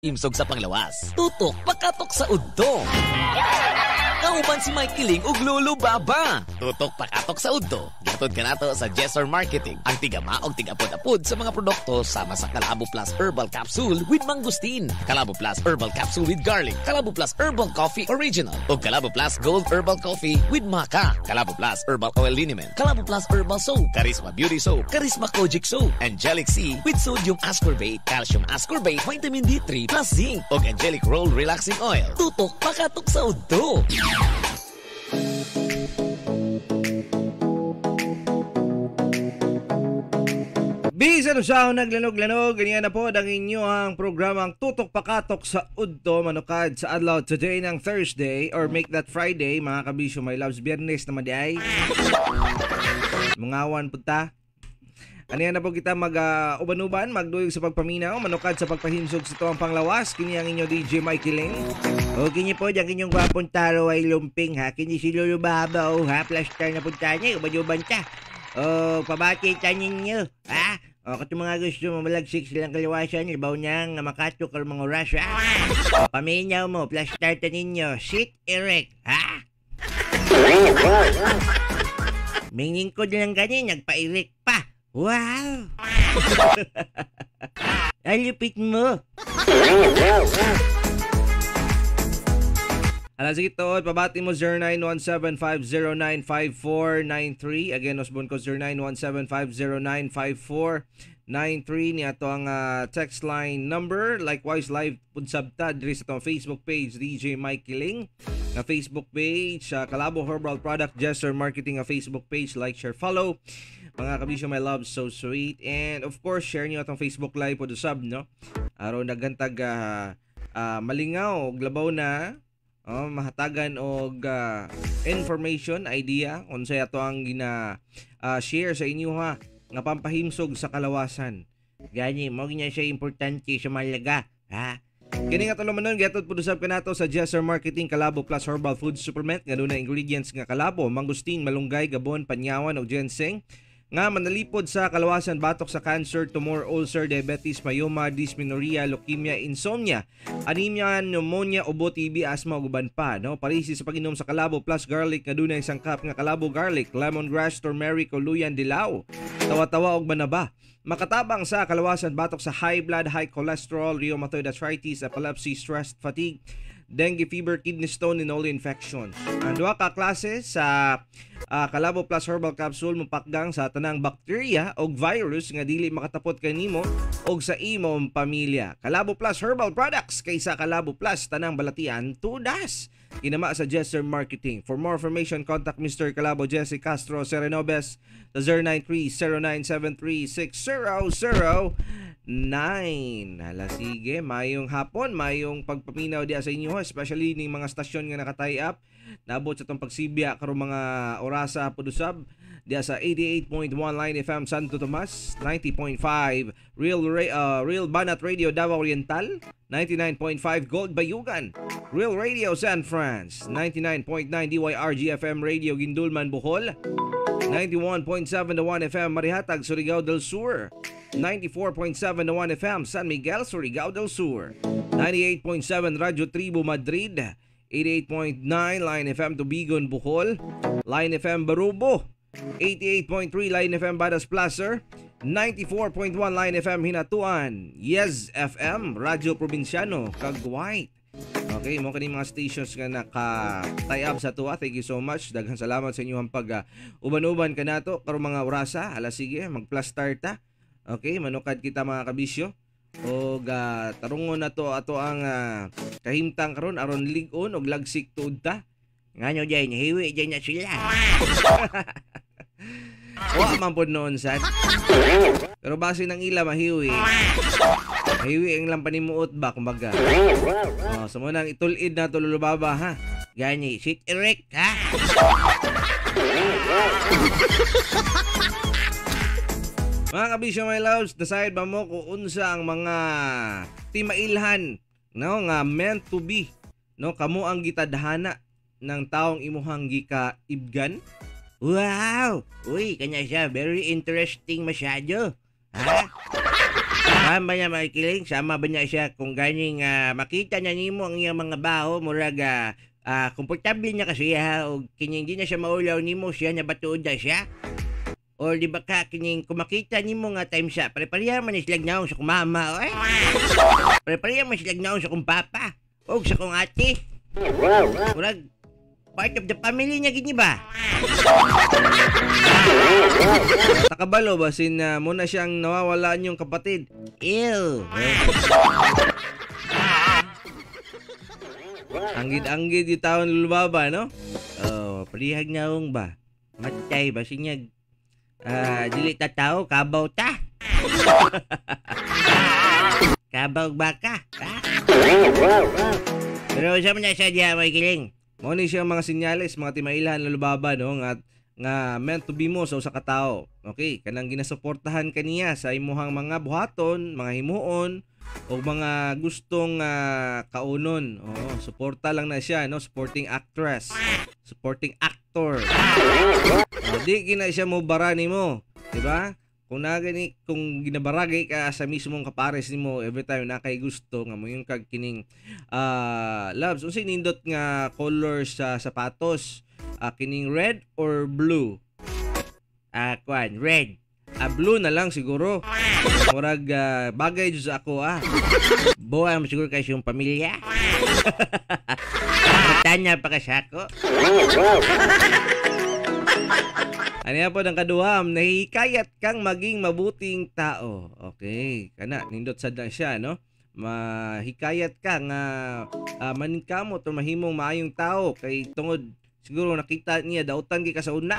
Imsog sa panglawas. Tutok pakatok sa udto. Kauban si Mike Kiling ug Lolo Baba. Tutok pakatok sa udto. Gihatod kanato sa Jessor Marketing. Ang tigama og tigapod-apod sa mga produkto sama sa Kalabo Plus Herbal Capsule with Mangosteen, Kalabo Plus Herbal Capsule with Garlic, Kalabo Plus Herbal Coffee Original, ug Kalabo Plus Gold Herbal Coffee with Maca, Kalabo Plus Herbal Oil Liniment, Kalabo Plus Herbal Soap, Charisma Beauty Soap, Charisma Kojic Soap, Angelic C with Sodium Ascorbate, Calcium Ascorbate, Vitamin D3 plus Zinc, ug Angelic Roll Relaxing Oil. Tutok pakatok sa udto. Bisan usaw naglanog-lanog, ganyan na po ang inyong programang Tutok Pakatok sa Udto, manukad sa adlaw today ng Thursday or make that Friday, mga kabisyo, my loves, Biyernes naman di ay. Mangawan punta. Aniya na po kita mag uban-uban, magduyog sa pagpaminaw, manukad sa pagpahimsog sa tuwang panglawas. Kini ang inyo DJ Mikey Ling. O kini po, ang inyong gwapong taro ay lumping ha. Kini si Lolo Baba o ha, plaster na punta niya, uban-uban ta. O pabati ta ninyo ha. O katong mga gusto mo malagsik silang kaliwasan, libaw niya nga makatok karon mga oras ha. O, paminaw mo, plaster ta ninyo, sit erect ha. Mingingkod lang gani, nagpairik pa. Wow! Ay, lupit mo! Ala, sige tuod, pabati mo 0917-509-5493. Again, usbon ko 0917-509-5493 ni ato ang text line number. Likewise, live pud sabta diri sa atong Facebook page, DJ Mikey Ling na Facebook page, Kalabo Herbal Product Jester Marketing na Facebook page, like, share, follow. Mga kabisyo, my love, so sweet. And of course, share niyo atong Facebook Live po sub, no? Aron nagantag malingaw og labaw na oh, mahatagan og information, idea unsay ato ang gina share sa inyo ha nga pampahimsog sa kalawasan. Gani mo niya siya importante sa malaga, ha? Kini nga tulumanon gihatod pud usab kanato sa Jester Marketing Kalabo Plus Herbal Food Supplement nga dunay ingredients nga kalabo, mangustin, malunggay, gabon, panyawan ug ginseng nga manalipod sa kalawasan batok sa cancer, tumor, ulcer, diabetes, myoma, dysmenorrhea, leukemia, insomnia, anemia, pneumonia, ubo, TB, asthma ug uban pa, no? Parisi sa pag-inom sa Kalabo Plus Garlic nga dunay sangkap nga kalabo garlic, lemongrass, turmeric, uluyan, dilaw, tawa-tawa ug banaba. Makatabang sa kalawasan batok sa high blood, high cholesterol, rheumatoid arthritis, epilepsy, stress, fatigue, dengue fever, kidney stone, and all infections. Ang duha ka klase sa Kalabo Plus Herbal Capsule mopakgang sa tanang bakterya og virus nga dili makatapot kanimo og sa imong pamilya. Kalabo Plus Herbal Products kaysa Kalabo Plus tanang balatian tudas. Kinama sa Jester Marketing. For more information, contact Mr. Kalabo Jesse Castro Serenobes sa 093-0973-6009. Hala, sige, mayong hapon, mayong pagpaminaw diya sa inyo, especially ning mga stasyon nga naka-tie up. Naabot sa tong pagsibya karong mga orasa pud usab diya sa 88.1 Line FM Santo Tomas, 90.5 Real Banat Radio Davao Oriental, 99.5 Gold Bayugan, Real Radio San Franz, 99.9 DYRG FM Radio Guindulman Bohol, 91.7 The 1 FM Marihatag Surigao del Sur, 94.7 The 1 FM San Miguel Surigao del Sur, 98.7 Radyo Tribu Madrid, 88.9 Line FM Tubigon Bohol, Line FM Barubo, 88.3 Line FM Badas Placer, 94.1 Line FM Hinatuan, Yes FM Radyo Probinsyano Cagwait. Okay, mo kani mga stations nga naka-tie up sa tuwa. Thank you so much. Daghang salamat sa inyong pag uban-uban kanato karong mga orasa. Hala sige, mag-plus start ta. Okay, manukad kita mga kabisyo. Og tarungon na to ato ang kahimtang karon aron lig-on og lagsik tuod ta. Ngano jay, nahiwi jay na sila. Wa man pod noon sad. Pero base ng ila mahiwi. Mahiwi ang lang panimuot ba kumbaga. Oh, so mo nang itulid na to Lolo Baba ha. Gani, sit erect ha. Mga kabisyo my loves, decide ba mo kung unsa ang mga timailhan no nga meant to be no kamo ang gitadhana ng taong imuhang gikaibgan? Wow! Uy, kanya siya, very interesting masyado. Ha? Kuan ba niya mga kiling, sama ba niya siya kung ganing makita niya nimo ang iyang mga baho, murag komportable niya kasi ha, o kining di na siya maulaw nimo, siya na batuod na siya. O di ba ka kining kung makita nimo nga time siya, pare-pareha man silag naong sa kong mama, oy. Pare-pareha man silag naong sa kong papa, o sa kong ate. Murag part of the family niya gini ba? Takabalo ba sin muna siyang nawawalaan yung kapatid? Ew. Anggid-anggid yung taon lulubaba, no? Oh, parihag naong ba? Matay ba sinyag? Dili ta tao, kabaw ta. Kabaw baka. Ha? Pero sa man siya diya may kiling. Mao ni siya mga senyales, mga timailhan lulubaba, no? Nga nga meant to be mo sa usa ka tawo. Okay, kanang ginasuportahan kaniya sa imuhang mga buhaton, mga himuon o mga gustong kaunon. Oo, suporta lang na siya, no? Supporting actress, supporting actor. O, di gina siya mo bara nimo, di ba? Kung nagani kung ginabaragay ka sa mismong kapares nimo every time na kay gusto nga mo yung kag kining loves, unsay nindot nga color sa sapatos? Kining red or blue? Kuan, red. Blue na lang siguro. Murag bagay jud sa ako ah. Buwa mo siguro kay siyang pamilya. Tanya pa ka sako. Ano po ang kaduham, nahihikayat kang maging mabuting tao. Okay, kana nindot sad na siya, no? Mahikayat ka nga maningkamot o mahimong maayong tao kay tungod siguro nakita niya dautan kay ka sa una.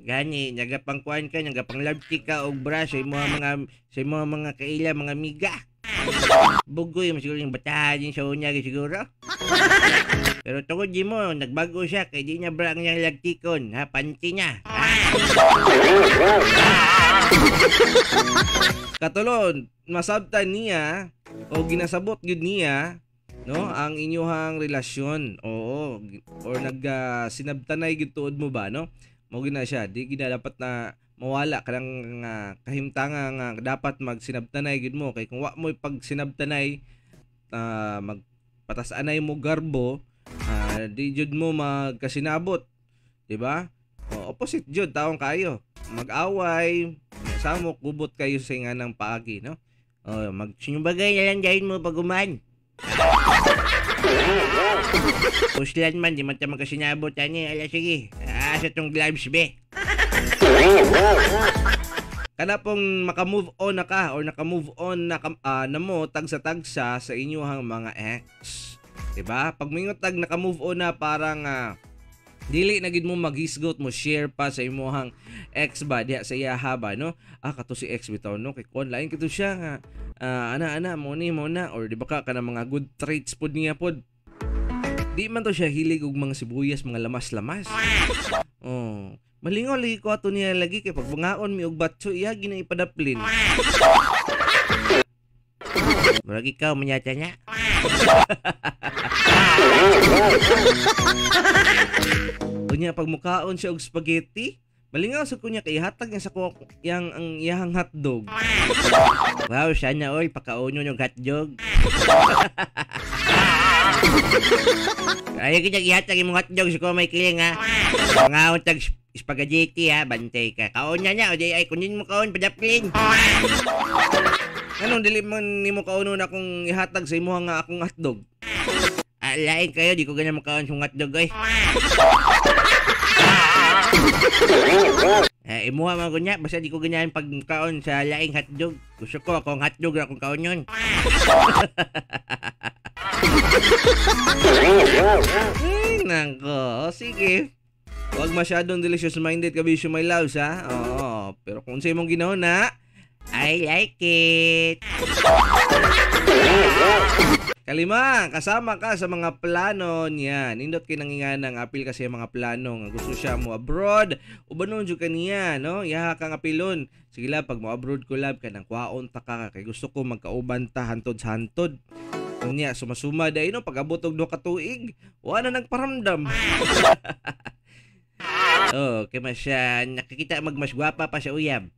Gani, nagapangkuan ka, nagapang-love ka og bra sa imong mga kaila, mga miga. Bugoy mo siguro yung batahan din sa unya siguro. Pero tungod di mo, nagbago siya kay di niya bra ang niyang lagtikon, ha, panty niya. Katulon, masabtan niya o ginasabot gyud niya, no, ang inyuhang relasyon. Oo, or nag sinabtanay gyud tuod mo ba, no? Mao gyud na siya, di gyud na dapat na mawala kanang kahimtanga nga dapat magsinabtanay gyud mo kay kung wa mo pagsinabtanay magpatasanay mo garbo, di jud mo magkasinabot, di ba? O, opposite jud taong kayo. Mag-away, samok gubot kayo sa nga ng paagi, no? O, magsinumbagay na lang dahil mo paguman. Puslan man, di man ta magkasinabot ani. Ala sige. Sa tong gloves be. Kana pong maka-move on na ka or naka-move on na, na mo tagsa-tagsa sa inyong mga ex. Diba? Pag mingot tag naka-move on na parang dili na gid mo maghisgot mo share pa sa imuhang ex ba diha sa iyaha ba, no? Kato si ex bitaw, no, kay kuan lain kito siya nga ana mo ni mo na or di ba ka kana mga good traits pod niya pod. Di man to siya hilig og mga sibuyas, mga lamas-lamas. Oh, malingaw lagi ko ato niya lagi kay pag bangaon mi og batso iya ginaipadaplin. Murag ikaw manyata niya. Unya pag mukaon siya og spaghetti, malingaw sa kunya kay ihatag niya sa kuha yang ang iyahang hotdog. Wow, sana all pakaunon og hotdog. Ayaw kita ihatag imong hotdog sa kuha may kiling ha. Pangaon tag spaghetti ha, bantay ka. Kaon na niya o di ay kunin mo kaon padaplin. Anong dili man nimo kaunon akong ihatag sa imuha nga akong hotdog? Lain kayo, di ko ganyan makaon sa hotdog oy. Imuha man ko niya, basta di ko ganyan pagkaon sa laing hotdog. Gusto ko akong hotdog ra akong kaon yun. Ay, nako. Sige. Huwag masyadong delicious minded kabisyo my loves ha. Oo, pero kung sa imong ginawa na, I like it. Kalima, kasama ka sa mga plano niya. Nindot kay nanginganang apil kasi ang mga plano nga gusto siya mo abroad. Ubanon jud kaniya, no? Yaha kang apilon. Sige lab, pag mo abroad ko lab kanang kwaon ta ka kay gusto ko magkauban ta hantod sa hantod. Unya sumasuma dai no pag-abot og 2 ka tuig, wa na nagparamdam. Oh, kay mas nakikita magmas gwapa pa sa uyab.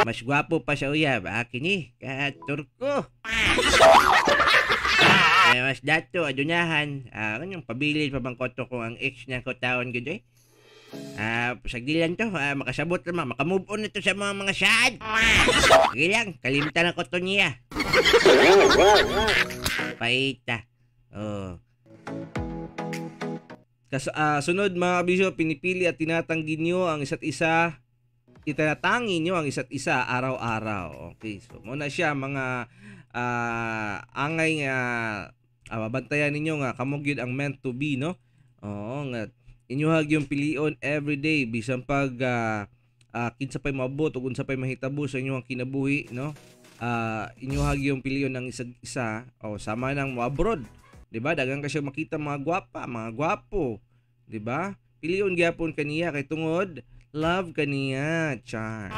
Mas gwapo pa sa uyab, kini ka Turko. Eh, mas dato adunahan, kanyang pabilin pa bang koto kung ang ex niya ko taon gud eh. Sagdilan to, makasabot naman, makamove on na to sa mga sad. Sige lang, kalimtan ako to niya. Paita. Oh. Sunod mga kabisyo, pinipili at tinatanggi nyo ang isa't isa, itinatangi nyo ang isa't isa araw-araw. Okay, so muna siya mga angay nga mabantayan ninyo nga kamo gyud ang meant to be, no? Oo, nga inyuhag yung pilion everyday bisan pag kinsa pay moabot ug unsa pay mahitabo sa inyong kinabuhi, no? Inyuhag yung pilion ng isa't isa o sama nang mo abroad. 'Di ba? Daghang ka siya makita mga gwapa, mga gwapo, 'di ba? Pilion gyapon kaniya kay tungod love kaniya, char.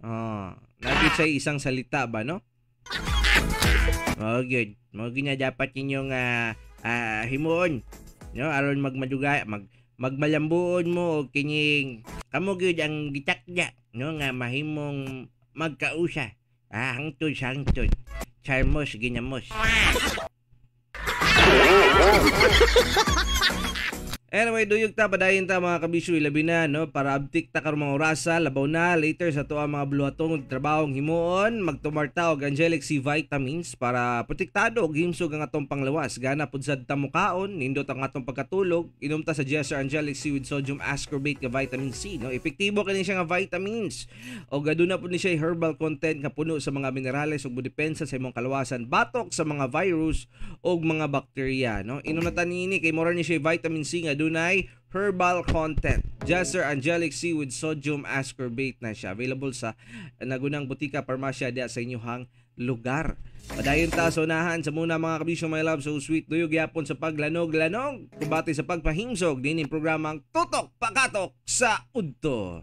Oh, nagit siya isang salita ba, no? Mao gyud. Mao gyud na dapat ninyong himuon, no? Aron magmadugay, magmalambuon mo og kining kamo gyud ang gitakda, no, nga mahimong magkausa. Hangtod sa hangtod. Charmos ginamos. Anyway, duyog ta, padayon ta mga kabisyo, ilabi na, no? Para abtik ta karong mga orasa, labaw na, later sa tuwa mga buluhatong trabahong himuon, magtumarta og Angelic C vitamins para protektado og himsog ang atong panglawas. Gana pud sad ta mukaon, nindot ang atong pagkatulog, inom ta sa Jesser Angelic C with sodium ascorbate nga vitamin C, no? Epektibo kini siya nga vitamins. Og aduna pud ni siya herbal content nga puno sa mga minerales ug modepensa sa imong kalawasan batok sa mga virus og mga bakterya, no? Inom na ta niini kay mura ni siya vitamin C nga dunay herbal content. Jesser Angelic C with sodium ascorbate na siya. Available sa nagunang butika parmasya diya sa inyuhang lugar. Padayon ta sa unahan sa muna mga kabisyo, my love, so sweet. Duyog yapon sa paglanog-lanog. Kumbate sa pagpahimsog. Dining programang Tutok Pakatok sa Udto.